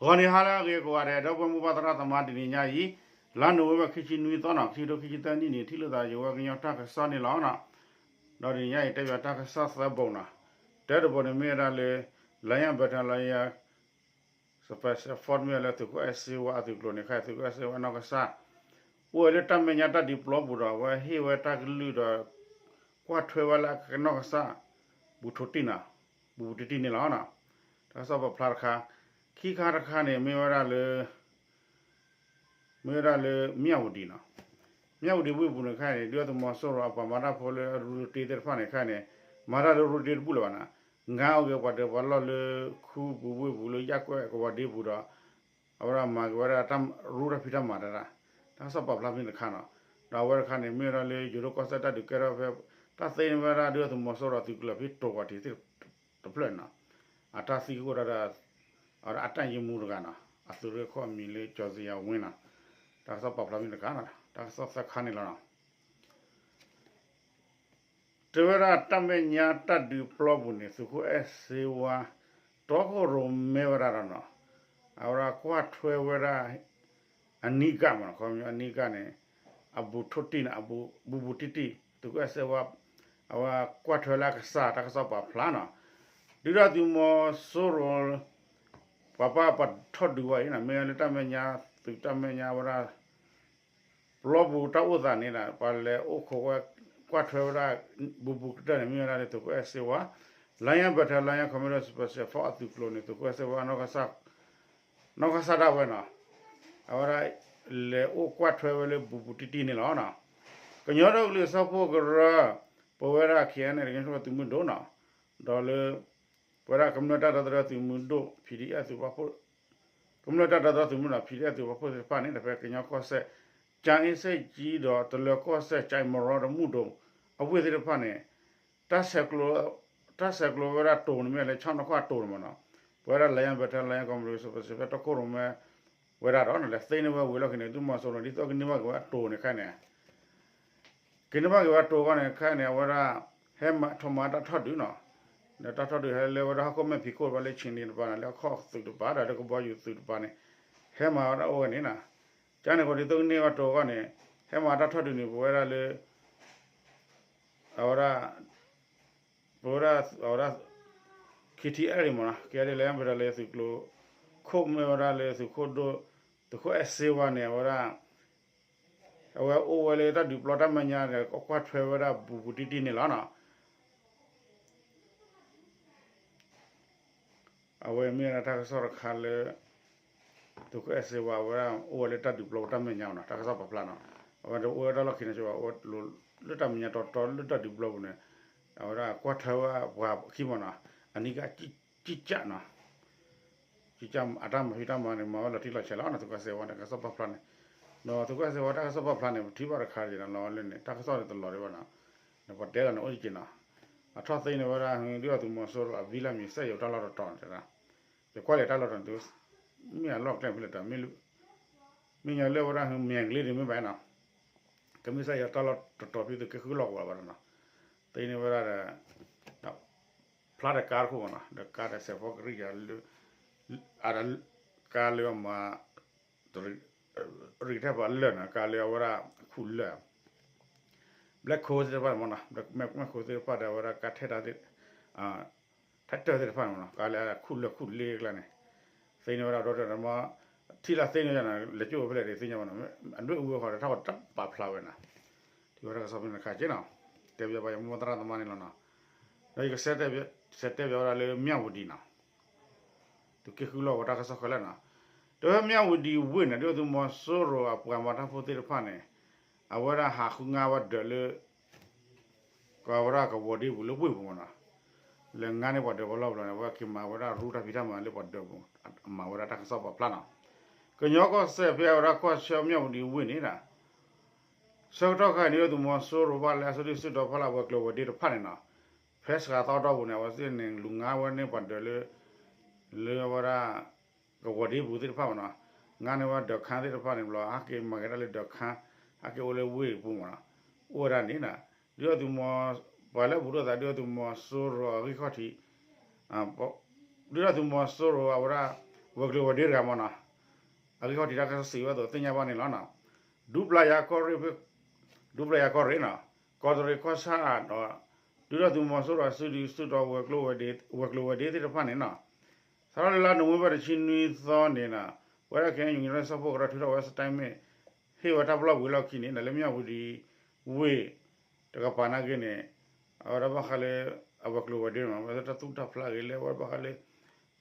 ဂီၤနံၤဟါလၢအဂ့ၤကိးဂၤဒဲး ဒီပုၢ်ဝဲၢ်မိၢ်ပၢ်သရၣ်သမါ တနံၤညါအံၤ လါနိၣ်ဝ့ဘၢၣ် ခံဆံနွံသီနီၤ ခံကထိခံဆံသၢနံၣ်န့ၣ် ထံၣ်လိာ်သးယဝဲကညီတၢ်ကစီၣ်န့ၣ်လီၤနီၤ. ဒီးတနံၤညါအံၤ တဲဘၣ်တၢ်ကစီၣ်သၢဘိနီၤ. တၢတဘိန့ၣ်မ့ၢ်ဝဲဒၣ်လၢ Lion Battalion Special Force မ့ၢ်ဝဲလၢသုးခိၣ်အဲၣ်စ့ဝါအသုးကျိၤန့ၣ် ခဲအံၤသုးခိၣ်အဲၣ်စ့ဝါနီၢ်ကစၢ် အိၣ်ဝဲလၢတၢ်မဲာ်ညါတၢ်ဒုးပျီပူၤဒီး အဝဲဟ့ၣ်ဝဲတၢ်ကလုၢ်ဒီး ကွၢ်ထွဲဝဲလၢအနီၢ်ကစၢ် ဘူးထိတံၢ်နီၤ, ဘူးဘူးတံၢ်တံၢ်န့ၣ်လီၤ. တၢ်ကစီၣ်ပာ်ဖျါတခါ, ခံခါတခါန့ၣ် မ့ၢ်ဝဲဒၣ်လၢ မ့ၢ်ဝဲဒၣ်လၢ မၠၣ်ဝတံၤနီၤ, မၠၣ်ဝတံၤဝ့ၢ်ပူၤန့ၣ်ခဲအံၤန့ၣ် ဒုၣ်ဒါသုးမီၤစိရိၤအပှၤမၤတၢ်ဖိလၢအရူတ့သ့ၣ်တဖၣ်န့ၣ်ခဲအံၤန့ၣ် မၤတၢ်လၢရူတ့တဘူၣ်လၢၤဘၣ်နီၤ, ငါအိၣ်က့ၤပှၤဒၢးပှၤလီၢ်လၢခူပူၤဝ့ၢ်ပူၤလၢယၢ်ကွဲၣ်ကဝီၤဒ့ပူၤဒီး အဝဲဒၣ်မၤက့ၤဝဲဒၣ်တၢ်ရူတၢ်ဖံးတၢ်မၤတၢ်, တၢ်ကစီၣ်ပာ်ဖျါဖဲန့ၣ်တခါနီၤ, ဒီးအဝဲတခါန့ၣ် မ့ၢ်ဝဲဒၣ်လၢယိၤဒိၣ်ကီၢ်စဲၣ်တၢ်ဒုးကဲထီၣ်ဖဲ တၢ်သ့န့ၢ်ဝဲဒၣ်ဒုၣ်ဒါသုးမီၤစိရိၤအသုးကလၢၤဖဲတိၤပှၤထံးသ့ၣ်တဖျၢၣ်နီၤ, အတၢ်သံကအိၣ်ဒၣ်ဒီး အဝဲဒၣ်အတၢ်ယံၤမူတဂၤနီၤ, အသုးရ့ၣ်ခိၣ်အမံၤလၢ ကၠီၤစံယၤဝ့နီၤ, တၢ်ကစီၣ်ပာ်ဖျါဖဲန့ၣ်တခါနီၤ, တၢ်ကစီၣ်သၢခါန့ၣ်လီၤနီၤ. တဲဝဲဒၣ်တၢ်မဲာ်ညါတၢ်ဒုးပျီပူၤန့ၣ် သုးခိၣ်အဲၣ်စ့ဝါ တီခိၣ်ရိၣ်မဲဝဲဒၣ်ဒီးနီၤ, အဝဲဒၣ်ကွၢ်ထွဲဝဲဒၣ် အနံကၣ်မးနီၤ, ခီပညီအနံကၣ်န့ၣ် အဘူးထိၣ်တံၢ်န့ၣ် အဘူးဘူးတံၢ်တံၢ် သုးခိၣ်အဲၣ်စ့ဝါ အဝဲကွၢ်ထွဲလၢအကစၢ်တၢ်ကစီၣ်ပာ်ဖျါနီၤ, ဒုၣ်ဒါသုးမီၤစိရိၤ ပှၤပၢ်ပှၤထီၣ်ဒုးဝဲအံၤနီၤ, မ့ၢ်လၢတၢ်မဲာ်ညါ သုးတၢ်မဲာ်ညါဝဲဒၣ် ပျီပူၤတၢ်အိၣ်သးန့ၣ်ဒီး ပှၤလဲၤအိၣ်ခိးဝဲ ကွၢ်ထွဲဝဲဒၣ် ဘူးဘူးကတၢၢ်န့ၣ် မ့ၢ်ဝဲဒၣ်လၢသုးခိၣ်အဲၣ်စ့ဝါ Lion Battalion Commando Special Force အသုးကျိၤန့ၣ် သုးခိၣ်အဲၣ်စ့ဝါ နီၢ်ကစၢ်ဒၣ်ဝဲနီၤ, အဝဲဒၣ် လဲၤအိၣ်ကွၢ်ထွဲဝဲလၢဘူးဘူးတံၢ်တံၢ်န့ၣ်လီၤ. ကညီဒီကလုာ်စၢဖှိၣ်ကရၢ ပဝဲဒၣ် ခံအဲၣ်အဲၣ် သုးမုၢ်ဒိၣ်နီၤ, ဒီးလၢ ပဝဲဒၣ်ကမျၢၢ်တၢ်ဒီသဒၢသုးမုၢ်ဒိၣ် PDF သုးပာ်ဖှိၣ် ကမျၢၢ်တၢ်ဒီသဒၢသုးမုၢ်ဒိၣ် PDF သုးပာ်ဖှိၣ်သ့ၣ်တဖၣ်န့ၣ် ဒီးဖဲကညီကီၢ်စဲၣ် ကၠၢအ့စ့ၣ်ကၠံဒီးတလၢၤကီၢ်စဲၣ် ကၠဲးမရီဒီးမုၢ်ဒိၣ် အဝ့ၢ်သ့ၣ်တဖၣ်န့ၣ် တၢ်ဆဲးကျိးဝဲဒၣ်တိၤန့ၣ်မ့ၢ်လၢ ဆီနီၢ်ခီၣ်အတိၤန့ၣ်မ့ၢ်နီၤ, ပဝဲဒၣ် Lion Battalion Commando Special တီခိၣ်ရိၣ်မဲ ဝဲဒၣ်ဒီး လဲၤသ့န့ၢ်ဝဲဝံၤလီၢ်ခံန့ၣ် သုးမီၤစိရိၤ ဒ်သိးကန့ၢ်ဘၣ်က့ၤဝဲအတိၤန့ၣ်ခဲအံၤန့ၣ် ကန့ၢ်ဘၣ်က့ၤဝဲအတိၤအဂီၢ်န့ၣ် ခဲအံၤန့ၣ် အဝဲဒၣ် ဟဲမၤထီၣ်မၤတၢ်ထီၣ်ဒုးနီၤ, ဒီးတၢ်ထီၣ်ဒုးဟဲလၢဝဲဒၣ်ဟီၣ်ခိၣ်မဲာ်ဖံးခိၣ်ဘၣ်လၢ ဆံနံၤတပၤန့ၣ် လၢအခီၣ်သုးတပၤဒီးလၢကဘီယူၤသုးတပၤန့ၣ် ဟဲမၤဝဲဒၣ်အိၣ်ဝဲန့ၣ်နီၤ, ကန့ၣ်ဃီဒ်သိးကန့ၢ်ဝဲအတိၤအဂီၢ်န့ၣ် ဟဲမၤတၢ်ထီၣ်ဒုးန့ၣ် ပဝဲဒၣ်လၢ အဝဲဒၣ် ပဝဲဒၣ် အဝဲဒၣ် KTLA မ့ၢ်နီၤ KTLA လၢ Lion Battalion သုးကျိၤ ခိၣ်မ့ၢ်ဝဲဒၣ်လၢသုးခိၣ်ဒိၣ် သုးခိၣ်အဲၣ်စ့ဝါန့ၣ် အဝဲဒၣ် အဝဲအိၣ်ဝဲလၢတၢ်ဒုးပျီတၢ်မဲာ်ညါဒီး ကွၢ်ထွဲဝဲဒၣ်ဘူးဘူးတံၢ်တံၢ်န့ၣ်လီၤနီၤ. အဝဲမ့ၢ်ဝဲဒၣ်တၢ်ကစီၣ်တခါလၢ သုးခိၣ်အဲၣ်စ့ဝါ အဝဲဒၣ်အိၣ်ဝဲလၢတၢ်ဒုးပျီပူၤတၢ်မဲာ်ညါနီၤ တၢ်ကစီၣ်ပာ်ဖျါနီၤ, အဝဲတအိၣ်ဝဲတၢ်လီၢ်ခံန့ၣ် စ့ဝါအိၣ်လၢတၢ်မဲာ်ညါတီတီလၢတၢ်ဒုးပျီပူၤန့ၣ် အဝဲဒၣ်ကွၢ်ထွဲဝဲပှၤခံမ့ၢ်နီၤ, အနံၣ်ကၣ်ကၠံကၠၣ်နီၤ ကၠံကၠၣ်အတၢ်မၤဖံးတၢ်မၤန့ၣ် မၤဝဲလီၤတံၢ်လီၤဆဲးလီၤနီၤ သုးခိၣ်အဲၣ်စ့ဝါန့ၣ် တၢ်ကစီၣ်ပာ်ဖျါန့ၣ်, ဒီးသုးခိၣ်အဲၣ်စ့ဝါတၢ်ကစီၣ်ပာ်ဖျါန့ၣ် ပထံၣ်ဘၣ်တခါန့ၣ်နီၤ လီၤလၢန့ၣ် တၢ်ကစီၣ်န့ၣ်တလီၤဒံးဘၣ်နီၤ, ဒီးပှၤတဲလီၤန့ၣ်အိၣ်တက့ၢ်နီၤ, အထီၣ်သ့န့ၣ်ဝဲဒၣ် ဒုၣ်ဒါသုးမီၤစိရိၤအဝံလၢမံၤစဲၣ်ယိၤတၢ်လီၢ်တတီၤန့ၣ်တဲဒၣ်, ယကွၢ်လဲၤတၢ်လီၢ်တတီၤန့ၣ် မ့ၢ်အလီၢ်ကျဲဖဲလဲၣ်တၢ် မ့ၢ်ညီလၢဝဲဒၣ် မ့ၢ်အဂ့ၢ်ဒ်မ့ၢ်ဘၣ်နီၤ, ကမ့ၢ်စဲၣ်ယိၤတၢ်လီၢ်တတီၤဖဲသုးက့ဃုလီၢ်ကဝီၤဘၣ်နီၤ, သ့န့ၢ်ဝဲဒၣ်ဒီး ဖျါဒီးကါတခိၣ်မ့ၢ်နီၤ ဒီးကါဒီးစဲးဖီကရံၣ်ယၤလၢ အဒီးကါလၢအမၤ ရံၣ်ထဲပှၤလၢာ်နီၤ ကါလၢအဝဲဒၣ်ခူၣ်လၢာ် ဘျဲၣ်ခိၣ်သ့ၣ်တဖၣ်မ့ၢ်နီၤ ဘျဲၣ်ခိၣ်သ့ၣ်တဖၣ်ဒီးအဝဲဒၣ်ကါထဲတၢ်သ့ၣ် ထဲတၢ်သ့ၣ်တဖၣ်န့ၣ်မ့ၢ်နီၤ ကါလၢခူၣ်လၢာ်ခူၣ်လ့ကျါန့ၣ် သ့န့ၢ်ဝဲဒၣ်ဒီး ထံၣ်လၢသ့န့ၢ်ယၤနီၤ လဲၤကၠိဖဲလဲၣ်ဒ်သ့ၣ်ညါဘၣ်နီၤ အဒွဲၣ်အူဝဲဃီဒီး ထီၣ်တၢ်ပာ်ဖျါဝဲနီၤ ထံၣ်ဝဲတၢ်ကစီၣ်ဖဲန့ၣ်တခါက့နီၤ တဲဘၣ်ယမိၢ်သရၣ်သမါန့ၣ်လီၤနီၤ ဒီးယကဆဲးတဲဘၣ်ဝဲဒၣ်လၢမၠၣ်ဝတံၤနီၤ သုးက့ဃုလီၢ်ကဝီၤတၢ်ကစီၣ်ခဲလၢာ်နီၤ ဒီးမၠၣ်ဝတံၤဝ့ၢ်န့ၣ် ဒုၣ်ဒါသုးမီၤစိရိၤအပှၤမၤတၢ်ဖိသ့ၣ်တဖၣ်န့ၣ် အဝဲဒၣ်ဟးဃုငါဝဲဒၢးလၢ ကဝဲဒၣ်ကဝီၤဒ့ပူၤလၢဝ့ၢ်ပူၤမ့ၢ်နီၤ လဲၤငါန့ၢ်ပှၤဒၢးပှၤလီၢ်ပူၤလီၤန့ၣ် အဝဲက့ၤမၤဝဲဒၣ်ရူတၢ်ဖံးတၢ်မၤလၢပှၤဒၢးပူၤ မၤဝဲဒၣ်တၢ်ကစီၣ်ပာ်ဖျါနီၤ ကညီကီၢ်စဲၣ်ဖဲအဝဲဒၣ်ကီၢ်ဆၢမၠၣ်ဝတံၤဝ့ၢ်န့ၣ်ဒီး ဆၢကတီၢ်ခါအံၤန့ၣ် ဒုၣ်ဒါသုးမီၤစိရိၤဘၣ်လၢအစုဒုၣ်စုတီၤဖီလာ်ဝဲၤကျိၤဝဲၤဒ့တဖၣ်န့ၣ်နီၤ ဖဲစှၤသီတီၢ်ပူၤန့ၣ် အဝဲသ့ၣ်န့ၣ် လူၤငါဝဲန့ၢ်ပှၤဒၢးလၢ လၢအဝဲဒၣ် ကဝီၤဒ့ပူၤသ့ၣ်တဖၣ်မ့ၢ်နီၤ ငါန့ၢ်ဝဲဒၢးခါသ့ၣ်တဖၣ်န့ၣ်ဘျီ ဟဲက့ၤမၤက့ၤတၢ်လၢဒၢးခါ ဟဲက့ၤအိၣ်လၢဝ့ၢ်ပူၤမ့ၢ်နီၤ အိၣ်ဝဲဒၣ်န့ၣ် ဒုၣ်ဒါသုးမီၤ ပှၤလၢအဘူးလိာ်သး ဒုၣ်ဒါသုးမီၤစိရိၤအဂံၢ်ခီၣ်ထံး ဒုၣ်ဒါသုးမီၤစိရိၤအဝဲဒၣ် ဝဲၤကျိၤဝဲၤဒ့တဂၤမ့ၢ်နီၤ, အဂံၢ်ခီၣ်ထံးတၢ်ကစီၣ်စံးဝဲအသိးသ့ၣ်ညါဘၣ်န့ၣ်လီၤနီၤ. ဒူပျၤယၤကီၢ်ရ့ၣ်, ဒူပျၤယၤကီၢ်ရ့ၣ်နီၤ, ကီးတရံးကီၢ်ဆၣ်ဒီး ဒုၣ်ဒါသုးမီၤစိရိၤအစုဒုးစုတီၤဝဲၤကျိၤဝဲၤဒ့သ့ၣ်တဖၣ်န့ၣ်နီၤ, စးထီၣ်လၢလါနိၣ်ဝ့ဘၢၣ်တဆံနွံသီန့ၣ်နီၤ, ပဝဲဒၣ် ခ့ၣ်အဲၣ်ယူၣ် ကညီဒီကလုာ်စၢဖှိၣ်ကရၢ ထုးထီၣ်ဝဲ statement ဟ့ၣ်ဝဲတၢ်ပလီၢ်ကွံာ်လီၢ်ခံန့ၣ် ဒီးလၢမၠၣ်ဝတံၤဝ့ၢ်တကပၤနာ်က့န့ၣ်, အဝဲဒၣ်ဘၣ်ဃးလၢ အဝဲၤကျိၤဝဲၤဒ့မ့ၢ်နီၤ, အဝဲဒၣ်တၢ်သူၣ်တၢ်ဖျးဂ့ၤလၢအဝဲဘၣ်ဃးလၢ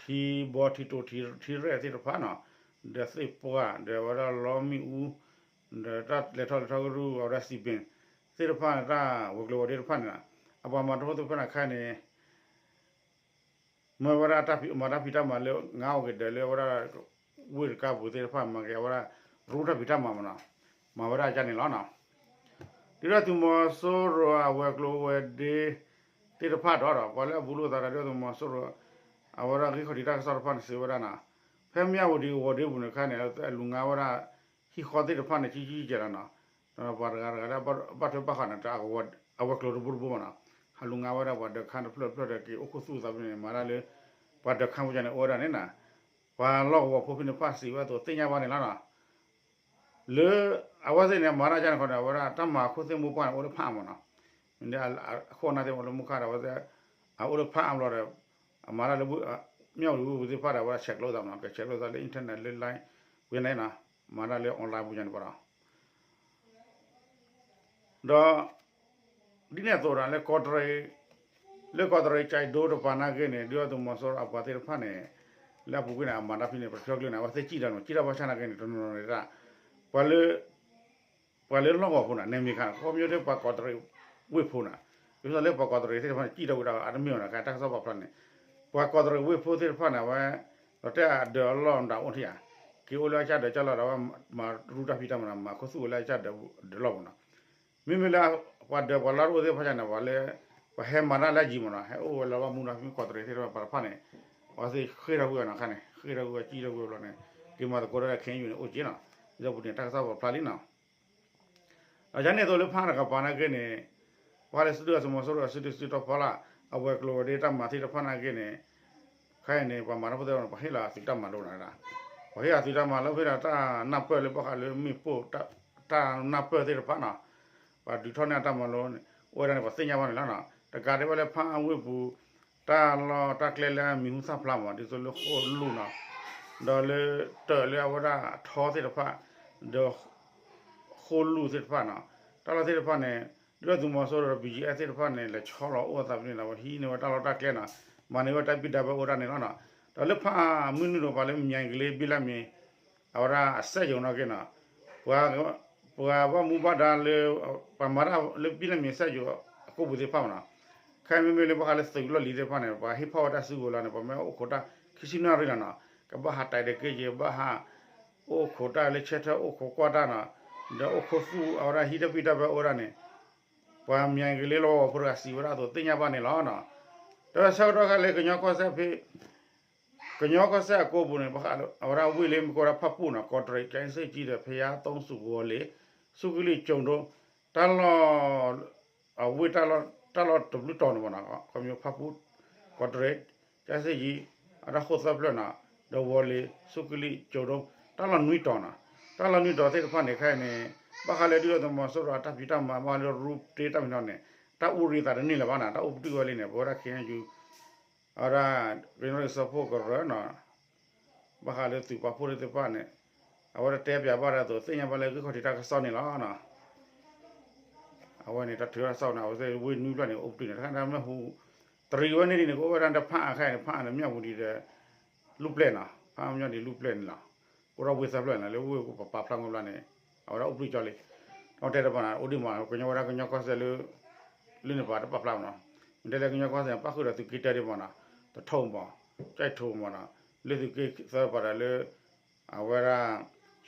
ထံဘီထံတိၤထံရဲၣ်သ့ၣ်တဖၣ်နီၤ, ဒီးသ့ၣ်ပှၢ် ဒီးအဝဲဒၣ်လီမ့ၣ်အူ ဒီးတၢ်လဲၤထီၣ်လဲၤထီကရူၢ် အဝဲဒၣ်စံးဘ့ၣ်သ့ၣ်တဖၣ်န့ၣ် တၢ်ဝဲၤကျိၤဝဲၤဒ့တဖၣ်န့ၣ်နီၤ, အပှၤမၤတအိၣ်သ့ၣ်တဖၣ်န့ၣ်ခဲအံၤန့ၣ် မ့ၢ်ဝဲဒၣ်တၢ်ဖံးမၤတၢ်ဖံးတၢ်မၤလၢ ငါအိၣ်က့ၤဒီးလၢအဝဲဒၣ် ဝ့ၢ်တကါပူၤသ့ၣ်တဖၣ်မၤက့ၤ အဝဲဒၣ်ရူတၢ်ဖံးတၢ်မၤမ့ၢ်နီၤ, မၤဝဲဒၣ်အကါန့ၣ်လီၤနီၤ. ဒုၣ်ဒါသုးမီၤစိရိၤအဝဲၤကျိၤဝဲၤဒ့သ့ၣ်တဖၣ်ဒီး ပှၤလၢအဘူးလိာ်သးဒီးဒုၣ်ဒါသုးမီၤစိရိၤ အဝဲဒၣ်ဂံၢ်ခီၣ်ထံးတၢ်ကစီၣ်တဖၣ်န့ၣ်စံးဝဲဒၣ်နီၤ, ဖဲမၠၣ်ဝတံၤဝဲၤဒ့ပူၤန့ၣ်ခါန့ၣ် အလူၤငါဝဲဒၣ် ဟံၣ်ဃီသ့ၣ်တဖၣ်န့ၣ် ကံကံကဲလီၤနီၤ, ပှၤတဂၤတဂၤလၢ ဘၣ်ထွဲဘၣ်ဃးန့ၣ် အဝဲၤကျိၤတဘိတဘိမ့ၢ်နီၤ, ဟးလူၤငါဝဲဒၣ်ပှၤဒၢးခါတဖျၢၣ်တဖျၢၣ်ဒီးက့ၤအိၣ်ခိၣ်သူၣ်သးဖဲန့ၣ် မၤတၢ်လၢ ပှၤဒၢးခါဖိကန့ၣ်အိၣ်ဝဲဒၣ်န့ၣ်နီၤ, ပှၤလီၢ်ကဝီၤဖိဖဲန့ၣ်တဖၣ်စံးဝဲအသိးသ့ၣ်ညါဘၣ်န့ၣ်လီၤနီၤ. လၢအဝဲသ့ၣ်န့ၣ် မၤတၢ်ကန့ၣ်ဃီဒီး အဝဲဒၣ်တၢ်မၤခိၣ်သ့ၣ်မိၢ်ပှၢ်န့ၣ် အိၣ်လၢဖးအါမ့ၢ်နီၤ, အခိၣ်အနၢ်သ့ၣ်အိၣ်လၢမိၢ်ခါဒီး အဝဲသ့ၣ် အအိၣ်လၢဖးအါဘျီဒီး အမၤတၢ်လၢ မၠၣ်ဝတံၤဝ့ၢ်ပူၤသ့ၣ်တဖၣ်ဒီး အဝဲဒၣ်ဆဲးကျိးသးမ့ၢ်နီၤ, ကဆဲးကျိးသးလၢ internet လၢ line ဝဲန့ၣ်နီၤ, မၤတၢ်လၢ online ပူၤညါန့ၣ်ပှၤဒီး ဒီး ဒ်န့ၣ်အသိးဒီး လၢကီးတရံး လၢကီးတရံးကၠဲးဒိတပၤနာ်က့န့ၣ် ဒုၣ်ဒါသုးမီၤစိရိၤအပှၤသ့ၣ်တဖၣ်န့ၣ် လၢအပူၤကွံာ်န့ၣ် အမၤတၢ်ဖဲန့ၣ် ပတြၢၤကျၢၤန့ၣ် အဝဲသ့ၣ်စံၣ်တၢ်နီၤ, စံၣ်တၢ်ဘၣ်ဆၣ်နာ်က့န့ၣ် တနီၤနီၤန့ၣ် ပှၤလၢ ပှၤလၢလီၢ်ကဝီၤဖိန့ၣ် နဲမံၤခါန့ၣ် ခီဖျိလၢပှၤကီးတရံးဝ့ၢ်ဖိန့ၣ်, ဒ်သိးလၢပှၤကီးတရံးသ့ၣ်တဖၣ်န့ၣ် စံၣ်ထီၣ်ကွံာ်တၢ်အတမ့ၢ်အီၤန့ၣ် ခဲတၢ်ကစီၣ်ပာ်ဖျါန့ၣ်, ပှၤကီးတရံးဝ့ၢ်ဖိသ့ၣ်တဖၣ်န့ၣ် အဝဲ ဒီးတဲအဒၢးအလီၢ်မတၤအိၣ်ထံၣ်ဧါ, က့ၤအိၣ်လၢအကစၢ်ဒၢးကစၢ်လီၢ်ဒီး အဝဲမၤရူတၢ်ဖံးတၢ်မၤန့ၣ် မၤခိၣ်သူၣ်ဝဲလၢအကစၢ်ဒၢးလီၢ်မ့ၢ်နီၤ, မ့မ့ၢ်လၢ ပှၤဒၢးပှၤလီၢ်တအိၣ်သ့ၣ်တဖၣ်န့ၣ် ပှၤလၢ ပှၤဟဲမၤတၢ်လၢအယံၤမ့ၢ်နီၤ, ဟဲအိၣ်ဝဲလၢဘၣ်မူနီၤ, မ့ၢ်ကီးတရံးသ့ၣ်တဖၣ်ပှၤတဖၣ်န့ၣ် အဝဲသ့ၣ်ဃ့ၢ်ထီၣ်ကွံာ်ဝဲနီၤခါန့ၣ် ဃ့ၢ်ထီၣ်ကွံာ်ဝဲစံၣ်ထီၣ်ကွံာ်ဝဲဘျီန့ၣ် က့ၤမၤသကိးတၢ်လၢ ခ့ၣ်အဲၣ်ယူၣ်န့ၣ် အိၣ်က့ၤနီၤ, ဒ်သိးပူၤန့ၣ် တၢ်ကစီၣ်ပာ်ဖျါလံနီၤ. ဒီးယၤန့ၣ်အသိးလၢဖးအါတကပၤနာ်က့န့ၣ် ပှၤလၢစုဒုၣ်ဒါသုးမီၤစိရိၤအစုဒုၣ်စုတီၤဖီလာ် အဝဲၤကျိၤဝဲၤဒ့တၢ်မၤသ့ၣ်တဖၣ်နာ်က့န့ၣ် ခဲအံၤန့ၣ် ပှၤမၤတၢ်ဖိသ့ၣ်တဖၣ်န့ၣ် ပှၤဟ့ၣ်လီၤအသုးတၢ်မၤလိနီၤ, ပှၤဟ့ၣ်အသုးတၢ်မၤလိဖဲဒီးတၢ်နၢ်ပၢၢ်လၢဘၣ်ဃးလၢမ့ၣ်ပိၢ် တၢ်နၢ်ပၢၢ်သ့ၣ်တဖၣ်နီၤ, ပှၤဒုးထီၣ်န့ၢ်အတၢ်မၤလိန့ၣ် အိၣ်ဝဲဒၣ်န့ၣ် ပှၤသ့ၣ်ညါဘၣ်န့ၣ်လီၤနီၤ. တကးဒံးဘၣ်လၢဖးအါဝ့ၢ်ပူၤ တၢ်လီၢ်တၢ်ကျဲလၢအမံၤဟူသၣ်ဖျါမး ဒ်သိးလၢဃိၣ်လူၢ်နီၤ, ဒီးလၢတၢးလၢအဝဲဒၣ်အထီသ့ၣ်တဖၣ် ဒီး ဃိၣ်လူၢ်သ့ၣ်တဖၣ်နီၤ, တၢ်လီၢ်သ့ၣ်တဖၣ်န့ၣ် ဒုၣ်ဒါသုးမီၤစိရိၤဒီး ဘီၣ်ကၠံၣ်အဲၣ်သ့ၣ်တဖၣ်န့ၣ် လဲၤဆီလီၤအိၣ်အသးဖဲန့ၣ်ဒီး ဟံးန့ၢ်ဝဲတၢ်လီၢ်တၢ်ကျဲနီၤ, မၤန့ၢ်ဝဲတၢ်ဘံၣ်တၢ်ဘၢအိၣ်ဒၣ်န့ၣ်လီၤနီၤ. ဒီးလၢဖးအါမုၢ်နုာ်ဒီးပှၤလၢမၠဲကလ့ဘံၣ်လၢမ့ၢ် အဝဲဒၣ်အစဲၣ်ယိၤနီၤက့နီၤ, ပှၤ ပှၤဘၣ်မူဘၣ်ဒါလၢ ပှၤမၤတၢ်လၢဘံၣ်လၢမ့ၢ်စဲၣ်ယိၤအကိာ်ပူၤသ့ၣ်တဖၣ်မးနီၤ, ခဲအံၤမ့မ့ၢ်လၢဘၣ်ဃးလၢသုးလီၢ်လံၤသ့ၣ်တဖၣ်န့ၣ် ပှၤဟ့ၣ်ဖီၣ်ဝဲတၢ်စုကဝဲၤလီၤန့ၣ် ပှၤမ့ၢ်အိၣ်ခိးတၢ်ခံဆံနၣ်ရံၣ်လီၤနီၤ, ကဘၣ်ဟးတဲာ်ဒီးက့ယဲ ဘၣ်ဟး အိၣ်ခိးတၢ်လၢဆၢထၢၣ်အိၣ်ခိးကွၢ်တၢ်နီၤ, ဒီးအိၣ်ခိးသူၣ်အဝဲဒၣ်ဟံးတၢ်ဘံၣ်တၢ်ဘၢအိၣ်ဒၣ်န့ၣ် ပှၤမၠဲကလ့လီၤဝီဖိတဂၤစံးဝဲဒၣ်အသိးသ့ၣ်ညါဘၣ်န့ၣ်လီၤနီၤ. ဒီးဆၢကတီၢ်ခဲအံၤလၢကညီကီၢ်စဲၣ်ဖဲ ကညီကီၢ်စဲၣ်အကိာ်ပူၤန့ၣ် ဘၣ်ဃးလၢ အဝဲဒၣ်ဝ့ၢ်လၢမ့ၢ်ကိးဝဲဒၣ်ဖၣ်ပူၣ်နီၤ, ကီးတရံး ကၠဲစ့ၣ်ကၠံဒီး ဖယါသုစူး ဝီၤလ့ၤ ဆူကလံၣ်ကၠိၤဒိ တၢ်လီၢ် အဝ့ၢ်တၢ်လီၢ် တၢ်လီၢ်တဘျုးတီၤန့ၣ်မ့ၢ်နီၤ, ခီဖျိဖၣ်ပူၣ် ကီးတရံး ကၠဲစ့ၣ်ကၠံ အတၢ်ဃိၣ်သၢဖျၢၣ်နီၤ, ဒီးဝီၤလ့ၤ ဆူကလံၣ်ကၠိၤဒိ တၢ်လီၢ်နွံတီၤနီၤ, တၢ်လီၢ်နွံတီၤသ့ၣ်တဖၣ်န့ၣ် ခဲအံၤန့ၣ် ဘၣ်ဃးလၢဒုၣ်ဒါသုးမီၤစိရိၤအတၢ်ဖံးတၢ်မၤ ဘၣ်ဃးလၢရူတ့တၢ်ဖံးတၢ်မၤန့ၣ် တၢ်အူရံသးတန့ၢ်လၢၤဘၣ်နီၤ, တၢ်အိၣ်ပတုာ်ဝဲလံန့ၣ် ပဝဲဒၣ် ခ့ၣ်အဲၣ်ယူၣ် အဝဲဒၣ် ကညီဒီကလုာ်စၢဖှိၣ်ကရၢနီၤ, ဘၣ်ဃးလၢသုးပာ်ဖှိၣ်သ့ၣ်တဖၣ်န့ၣ် အဝဲဒၣ်တဲပၠးဘၣ်ဒ်သိးသ့ၣ်ညါဘၣ်လၢဂံၢ်ခီၣ်ထံးတၢ်ကစီၣ်န့ၣ်လီၤနီၤ. အဝဲန့ၣ် တၢ်ထုးတၢ်ကစီၣ်န့ၣ် အဝဲသ့ၣ်ဝ့ၢ်နွံဖျၢၣ်န့ၣ် အိၣ်ပတုာ်န့ၣ် တခါန့ၣ်မ့ၢ်ဟူး တရံးဝဲန့ၣ်ဒ်န့ၣ် ကအိၣ်ဝဲဒၣ်တဖၣ်အခါန့ၣ် ဖၣ်န့ၣ် မၠၣ်ဝတံၤဒီး လူၢ်ပျဲၢ်နီၤ, ဖၣ်မၠၣ်ဝတံၤလူၢ်ပျဲၢ်န့ၣ်လီၤ. ကအိၣ်ထီၣ်ဝ့ၢ်သၢဖျၢၣ်န့ၣ် လၢဝ့ၢ်ပပာ်ဖျါငိဘျီန့ၣ် အဝဲဒၣ်အိၣ်ပတုာ်ကၠီလံ. ဒီးတဲတဘၣ်န့ၣ် အိၣ်ဒံးမး ကညီဝဲဒၣ်ကညီကီၢ်စဲၣ်လၢ လၢန့ၣ်ပှၤတပာ်ဖျါမးနီၤ, မ့ၢ်တဲလၢကညီကီၢ်စဲၣ်န့ၣ် ပၣ်ဃုာ်ဒီးသုးက့တၢၢ်ဒံးမးနီၤ, တထိၣ်မး, ကၠဲၣ်ထိၣ်မးနီၤ, လၢသုးက့သၢပၤဒီးလၢ အဝဲဒၣ်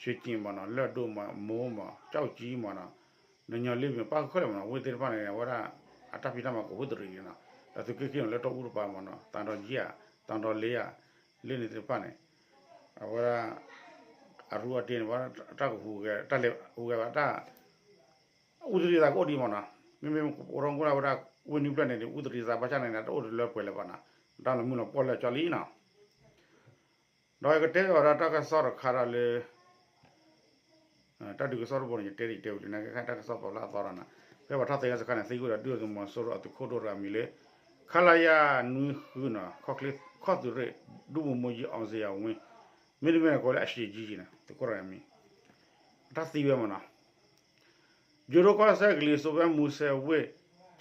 ရွှေကျင်မးနီၤ, လၢၢ်ဒိၣ်မး, မိၢ်မး, ကျောက်ကြီးမးနီၤ, နညီလ့မး ပၣ်ဃုာ်ခဲလၢာ်မးနီၤ, ဝ့ၢ်သ့ၣ်တဖၣ်န့ၣ် အဝဲဒၣ် အတၢ်ဖံးတၢ်မၤကဟူးတရံးန့ၣ်နီၤ, ဒီးသုးက့ခံန့ၣ် လၢတီအူတပၤမးနီၤ, သံတောင်ကြီးဧါ, သံတောင်လေးဧါ, လၢန့ၣ်သ့ၣ်တဖၣ်န့ၣ် အဝဲဒၣ် အရူအတ့န့ၣ် တၢ်ကဟူးဂဲၤ တၢ်လဲၤဟူးဂဲၤဘၣ်တၢ် အူတရံးသးကအိၣ်ဒံးမးနီၤ, မ့မ့ၢ်အိၣ်ထီၣ်မူလၢဝဲဒၣ် ဝ့ၢ်နွံဖျၢၣ်န့ၣ် အူတရံးသးဘၣ်ဆၣ်န့ၣ် တအိၣ်တလၢပှဲၤလၢၤဘၣ်နီၤ, တၢ်လီၤမုၢ်လီၤပှီၢ်လၢာ်ကၠီလံနီၤ. ဒီးယကတဲအီၤဒၣ်တၢ်ကစီၣ်တခါဒီးလၢ တၢ်ဒုးကစီၣ်တဘိန့ၣ် ယတဲဒ်တဲဝံၤလံ နာ်က့ခါတၢ်ကစီၣ်ပာ်ဖျါအသီဒီးနၤ, ဖဲပှၤထီၣ်သ့ဂၤစခါန့ၣ် သံကွံာ်ဒီးဒုၣ်ဒါသုးမီၤစိရိၤအသုးခိၣ်ဒိၣ်တဂၤမံၤလၢ ခလရ နွံဃုနီၤ ခီၣ်ချ့ ခီၣ်သုးရ့ၣ် ဒုဗိုလ်မှူးကြီး အောင်ဇေယျဝင်း, မ့တမ့ၢ်န့ၣ် ကိးလၢအရှေ့ကြီးနီၤ သုးခိၣ်တဂၤမံၤ အတၢ်သံဝဲမနီၤ ယိၤဒိၣ်ကီၢ်စဲၣ်ကလံၤစိးဖဲမူစဲဝ့ၢ်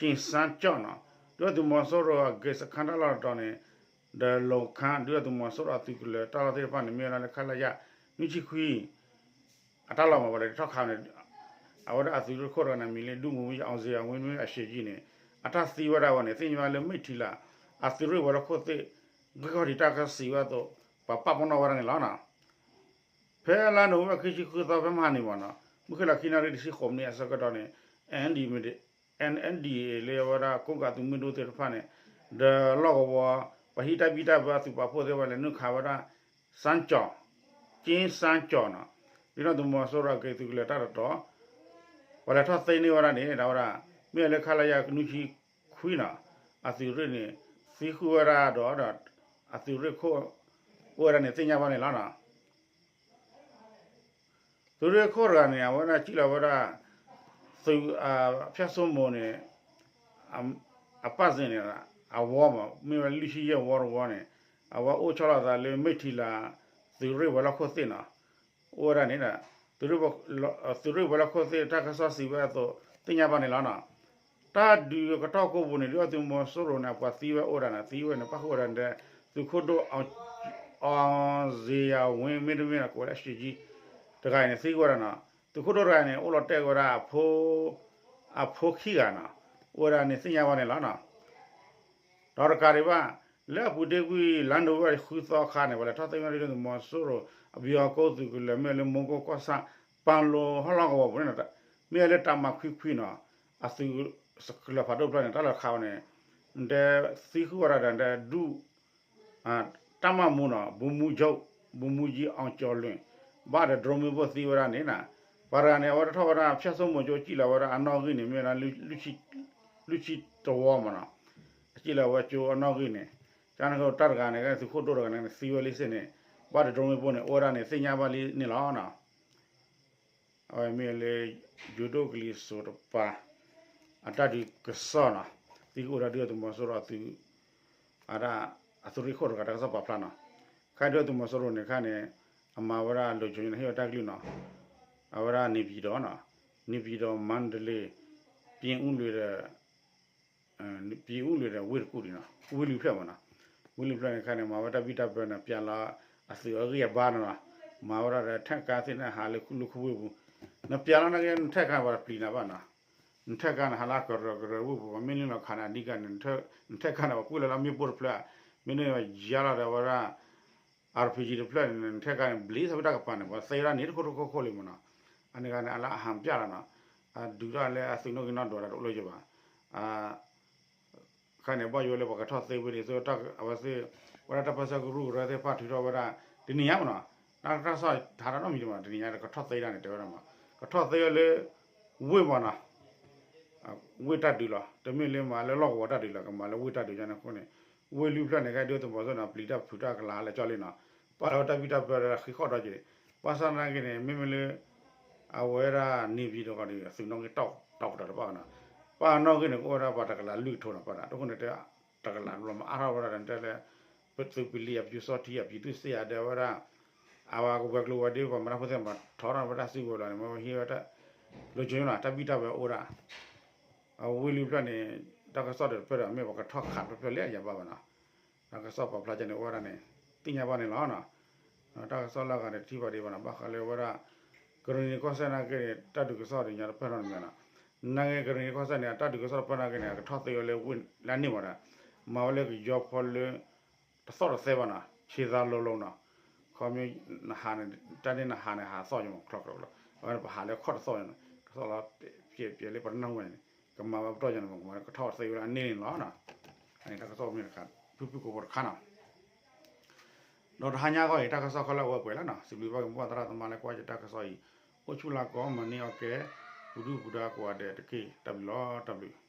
က့စၣ်ကၠီၣ်နီၤ ဒုၣ်ဒါသုးမီၤစိရိၤအဂ့ၤစခါတၢ်လီၢ်တတီၤန့ၣ် ဒီးလီၤခါ ဒုၣ်ဒါသုးမီၤစိရိၤအသုးကလၢၤတၢ်လီၢ်သ့ၣ်တဖၣ်န့ၣ် မ့ၢ်ဝဲဒၣ်လၢ ခလရ နွံဆံခွံ အတၢ်လီၢ်မး ပှၤလဲၤထီၣ်ခးန့ၣ် အဝဲဒၣ်အသုးရ့ၣ်ခိၣ်တဂၤန့ၣ် မံၤလၢဒုဗိုလ်မှူးကြီး အောင်ဇေယျဝင်း မ့တမ့ၢ်အရှေ့ကြီးန့ၣ် အတၢ်သံဝဲဒၣ်ဝဲန့ၣ် သ့ၣ်ညါဝဲလၢမ့ၢ်ထံလၢ အသုးရ့ၣ်ဝဲၤလီၢ်ခိၣ်သ့ၣ် ဂံၢ်ခီၣ်ထံးတၢ်ကစီၣ်စံးဝဲအသိး ပှၤပာ်ပနီၣ်ဝဲဒၣ်န့ၣ်လီၤနီၤ. ဖဲလါနိၣ်ဝ့ဘၢၣ်ခံဆံဃုသီဖဲမဟါန့ၣ်မးနီၤ မုၢ်ဃ့ၢ်လီၤခံနၣ်ရံၣ်တဆံဃိးမံးနံးအဆၢကတီၢ်န့ၣ် NND လၢအဝဲဒၣ်ကိးကးသုးမုၢ်ဒိၣ်သ့ၣ်တဖၣ်န့ၣ် ဒီးလီၢ်ကဝီၤ ပှၤဟံးတၢ်ဘံၣ်တၢ်ဘၢအသုးပာ်ဖှိၣ်သ့ၣ်တဖၣ်လဲၤနုာ်ခးဝဲဒၣ် စၣ်ကၠီၣ် က့စၣ်ကၠီၣ်နီၤ ဒုၣ်ဒါသုးမီၤစိရိၤအဂ့ၤသုးကလၢၤတၢ်တတီၤ ပှၤလဲၤထီၣ်သ့န့ၢ်ဝဲဒၣ်န့ၣ် ဒၣ်ဝဲဒၣ် မ့ၢ်လၢ ခလရ နွံဆံခွံနီၤ အသုးရ့ၣ်န့ၣ် သံဃုာ်ဝဲဒၣ်ဒီး အသုးရ့ၣ်ခိၣ် အိၣ်ဝဲဒၣ်န့ၣ် သ့ၣ်ညါဘၣ်န့ၣ်လီၤနီၤ. သုးရ့ၣ်ခိၣ်တဂၤန့ၣ် အဝဲဒၣ်စံၣ်လီၤဝဲဒၣ် သုး ဖၠၣ်စိမိၤန့ၣ် အပၣ်စ့ၣ်န့ၣ် အဝီမး မ့ၢ်ဝဲလွံၢ်ဆံယဲၢ်ဝီတဝီန့ၣ် အဝဲအိၣ်ဆီလီၤအသးလၢမ့ၢ်ထံလၢ သုးရ့ၣ်ဝဲၤလီၢ်ခိၣ်သ့ၣ်နီၤ အိၣ်ဝဲဒၣ်န့ၣ် သုးရ့ၣ်ဝဲၤလီၢ်ခိၣ်သ့ၣ်တၢ်ကစီၣ်စံးဝဲအသိး သ့ၣ်ညါဘၣ်န့ၣ်လီၤနီၤ. တၢ်ဒုးကတီၢ်ကိးပူၤန့ၣ် ဒုၣ်ဒါသုးမီၤစိရိၤန့ၣ် အပှၤသံဝဲအိၣ်ဝဲဒၣ်န့ၣ် သံဝဲန့ၣ် ပၣ်ဃုာ်ဝဲဒၣ်ဒီး သုးခိၣ်ဒိၣ် အောင်ဇေယျဝင်း မ့တမ့ၢ်န့ၣ် ကိးဝဲလၢအရှေ့ကြီး တဂၤအံၤန့ၣ် သံကွံာ်ဝဲဒၣ်နီၤ. သုးခိၣ်ဒိၣ်တဂၤန့ၣ် အိၣ်လီၤတဲာ်ဝဲဒၣ် အဖိခံဂၤနီၤ အိၣ်ဝဲဒၣ်န့ၣ် သ့ၣ်ညါဘၣ်န့ၣ်လီၤနီၤ. ဒီးတကးဒံးဘၣ် လၢအပူၤတ့ၢ်ကွံာ် လါနိၣ်ဝ့ဘၢၣ်ဃုသီအခါန့ၣ် ပှၤလဲၤထီၣ်သ့ဝဲဒၣ်ဒုၣ်ဒါသုးမီၤစိရိၤ အဘျီအကိသုးကလၢၤ မ့ၢ်လၢမူကိၣ်ကီၢ်ဆၣ် ပၣ်လိဟီၣ်လီၢ်ကဝီၤပူၤန့ၣ် မ့ၢ်လၢတၢ်မၤခွံခွံနီၤ အသုးကလၢၤဖးဒိၣ်တဖျၢၣ်န့ၣ် တၢ်လီၤခးဝဲန့ၣ် တဲသံဃုာ်ဝဲဒၣ်ဒီး ဒုၣ် တၢ်မၤမူနီၤ ဗိုလ်မှူးချုပ် ဗိုလ်မှူးကြီး အောင်ကျော်လွင် ဘၣ်ဒီး drone မ့ၣ်ပိၢ်သံဝဲဒၣ်န့ၣ်နီၤ. ပှၤတဂၤန့ၣ် အဝဲတထီၣ်ဝဲဒၣ် ဖၠၣ်စိမိၤကၠိ စံၣ်လီၤဝဲဒၣ်အနီၣ်ဂံၢ်န့ၣ် မ့ၢ်ဝဲဒၣ် လွံၢ်ဆံတဝီမးနီၤ. အစံၣ်လီၤဝဲကၠိအနီၣ်ဂံၢ်န့ၣ် ကန့ၣ်တၢ်တဂၤန့ၣ် သုးခိၣ်ဒိၣ်တဂၤန့ၣ် သံဝဲလံစ့ၢ်န့ၣ် ဘၣ်ဒီး drone မ့ၣ်ပိၢ်န့ၣ် အိၣ်ဝဲဒၣ်န့ၣ် သ့ၣ်ညါဘၣ်လံန့ၣ်လီၤနီၤ. အဝဲမ့ၢ်လၢ ယိၤဒိၣ်ကလံၤစိးတပၤ အတၢ်ဒုးကစီၣ်နီၤ သံကွံာ်ဝဲဒၣ်ဒုၣ်ဒါသုးမီၤစိရိၤအသုး အဒၣ် အသုးရ့ၣ်ခိၣ်တဂၤတၢ်ကစီၣ်ပာ်ဖျါနီၤ. ခါဒုၣ်ဒါသုးမီၤစိရိၤန့ၣ်ခါန့ၣ် အမၤဝဲဒၣ်လိၤကၠိန့ၣ် ဟ့ၣ်ဝဲတၢ်ကလုၢ်နီၤ အဝဲဒၣ် နေပြည်တော် နီၤ နေပြည်တော် မန္တလေး ပြင်ဦးလွင်ဒီး ပြင်ဦးလွင်ဒီး ဝ့ၢ်တကူၣ်ဒံးနီၤ ဝ့ၢ်လွံၢ်ဖျၢၣ်မးနီၤ. ဝ့ၢ်လွံၢ်ဖျၢၣ်န့ၣ်ခါန့ၣ် မၤဝဲတၢ်ဘံၣ်တၢ်ဘၢန့ၣ် ပျဲလီၤအသုးအဂံၢ်အဘါန့ၣ်လီၤ. မၤဝဲဒၣ်ဒီး ထၣ်ကါသ့ၣ်န့ၣ် ဟးလၢခူလၢခူဝ့ၢ်ပူၤ နပျဲလီၤနာ်က့ နထၣ်ကါန့ၣ် ပှၤတပျံၤနၤဘၣ်နီၤ. နထၣ်ကါန့ၣ် ဟးလၢကရၢကရၢဝ့ၢ်ပူၤ မ့ၢ်န့ၢ်လီၤခးန့ၣ် အဓိကန့ၣ် နထၣ်ကါန့ၣ် ပှၤကွံာ်လီၤလၢမ့ၣ်ပိၢ်တဖျၢၣ် မ့ၢ်န့ၢ်ယါလီၤဒီးဝဲဒၣ် RPG တဖျၢၣ်န့ၣ် နထၣ်ကါန့ၣ် ဘျံးသးဝံၣ်တၢ်ကပၤန့ၣ် ပှၤသ့ဝဲဒၣ်န့ၣ်တခိၣ်တခိၣ်ခိၣ်လံမးနီၤ. အန့ၣ်ဂၤန့ၣ် အလၢအဟးပျၢ်လီၤနီၤ. အဒုးတၢ်လၢအသုးနီၣ်ဂံၢ်နီၣ်ဒွးတၢ်တအိၣ်လၢၤဘၣ် ခါန့ၣ် ဘၣ်ယိၣ်လၢပှၤကထီၣ်သ့ဝဲန့ၣ် အဝဲသ့ၣ် ဝဲဒၣ်တၢ်ပၢဆှၢကရူၢ်ကရၢသ့ၣ်တဖၣ်ထုးထီၣ်ဝဲဒၣ် တနံၤညါမးနီၤ. တၢ်ကစီၣ်ဟးထီၣ်နီတမံၤမး တနံၤညါကထီၣ်သ့ဒၣ်န့ၣ် တဲဝဲဒၣ်မး ကထီၣ်သ့ဝဲလၢ ဝ့ၢ်မးနီၤ ဝ့ၢ်တၢ်ဒုးလီၤ. တမ့ၢ်လၢမၤလၢလီၢ်ကဝီၤတၢ်ဒုးလီၤ ကမၤလၢဝ့ၢ်တၢ်ဒုးညါန့ၣ်အဃိန့ၣ် ဝ့ၢ်လွံၢ်ဖျၢၣ်န့ၣ် ကဲဒုၣ်ဒါသုးမီၤစိရိၤန့ၣ် ပျံၤတၢ်ဖုးတၢ်ကလၤလၢကၠီလံနီၤ. ပာ်လီၤဝဲတၢ်ဘံၣ်တၢ်ဘၢဒီးဃံးဃီၣ်ဒီးက့ၤ ဘၣ်ဆၣ်သနာ်က့န့ၣ် မ့မ့ၢ်လၢ အဝဲဒၣ် နေပြည်တော် ကီၢ်ဒုး အသုးနီၣ်ဂံၢ်တီၢ်ပတီၢ်တဘၣ်နီၤ. ပှၤနီၣ်ဂံၢ်န့ၣ် ကအိၣ်ဝဲဒၣ်ပှၤတကလးလွံၢ်ကထိနီၤ ပှၤဒၣ် တဃိန့ၣ်တဲ တကလးဘျီမၤအါထီၣ်ဝဲဒၣ်ဒီးတဲလၢ သုးပလံၤအပျူစောထီ အပျူသူၣ်စ့ၢ်ဧါဒီးဝဲဒၣ် အဝဲကဝဲၤကျိၤဝဲၤဒ့ပှၤမၤတၢ်ဖိသ့ၣ်မၤထီထီၣ်ဝဲဒၣ်စုကဝဲၤလီၤန့ၣ် မ့ၢ်ဝဲဟံးဝဲတၢ် လိၤကၠိနီၤ တၢ်ဘံၣ်တၢ်ဘၢအိၣ်ဒၣ် အဝ့ၢ်လွံၢ်ဖျၢၣ်န့ၣ် တၢ်ကစီၣ်ဒီးတဖျၢၣ်ဒီး မ့ၢ်ပှၤကထီၣ်ခးတဖျၢၣ်လၢအယၤဘၣ်ဘၣ်နီၤ. တၢ်ကစီၣ်ပာ်ဖျါကဲန့ၣ် အိၣ်ဝဲဒၣ်န့ၣ် သ့ၣ်ညါဘၣ်န့ၣ်လီၤနီၤ. တၢ်ကစီၣ်လၢအဂၤန့ၣ် တထံၣ်ဘၣ်ဒံးဘၣ်နီၤ ဘၣ်ဃးလၢဝဲဒၣ် ကရံၣ်နံၤကီၢ်စဲၣ်နာ်က့န့ၣ် တၢ်ဒုးကစီၣ်ဒ်ညါတဖျၢၣ်နီတမံၤနီၤ. နာ်က့ကရံၣ်နံၤကီၢ်စဲၣ်န့ၣ် အတၢ်ဒုးကစီၣ်တဖျၢၣ်နာ်က့န့ၣ် အကထီၣ်သ့ဝဲလၢဝ့ၢ်လၢအန့ၢ်မးဒီး မၤဝဲလၢကယီဖီလၢ တသီၣ်တသဲဘၣ်နီၤ ခြေသာလုံးလုံးနီၤ. ခီမ့ၢ်နဟးန့ၣ် တၢ်န့ၣ်နဟးန့ၣ် ဟးသီၣ်ယမး ချီချီချီ အဝဲန့ၣ်ပဟးလၢခီၣ်တသီၣ်ယန့ၣ် ကသီၣ်လီၤ ပျဲပျဲလၢပတနၢ်ဟူန့ၣ် ကမၤဝဲပတီၢ်ယန့ၣ်မး ကမၤလၢကထီၣ်သ့ဝဲလၢအန့ၢ်န့ၣ်လီၤ. အန့ၣ်တၢ်ကစီၣ်မ့ၢ်တခါ ဖုၣ်ဖုၣ်ကိာ်ကိာ်တခါနီၤ. ဒီးတဟါညါအဂီၢ်အံၤ တၢ်ကစီၣ်ခဲလၢာ်အိၣ်ဝဲပှဲၤလီၤနီၤ. စံးဘျုးဘၣ်က့ၤမိၢ်ပၢ်သရၣ်သမါလၢကွၢ်ယတၢ်ကစီၣ်အံၤ အိၣ်ဆူၣ်လၢကီၢ်မၤန့ၢ်အီၣ်ကဲ ပူၤဒုၣ်ပူၤဒါကိးဂၤဒဲးတက့ၢ်. တၢ်ဘျုးလီၤ တၢ်ဘျုး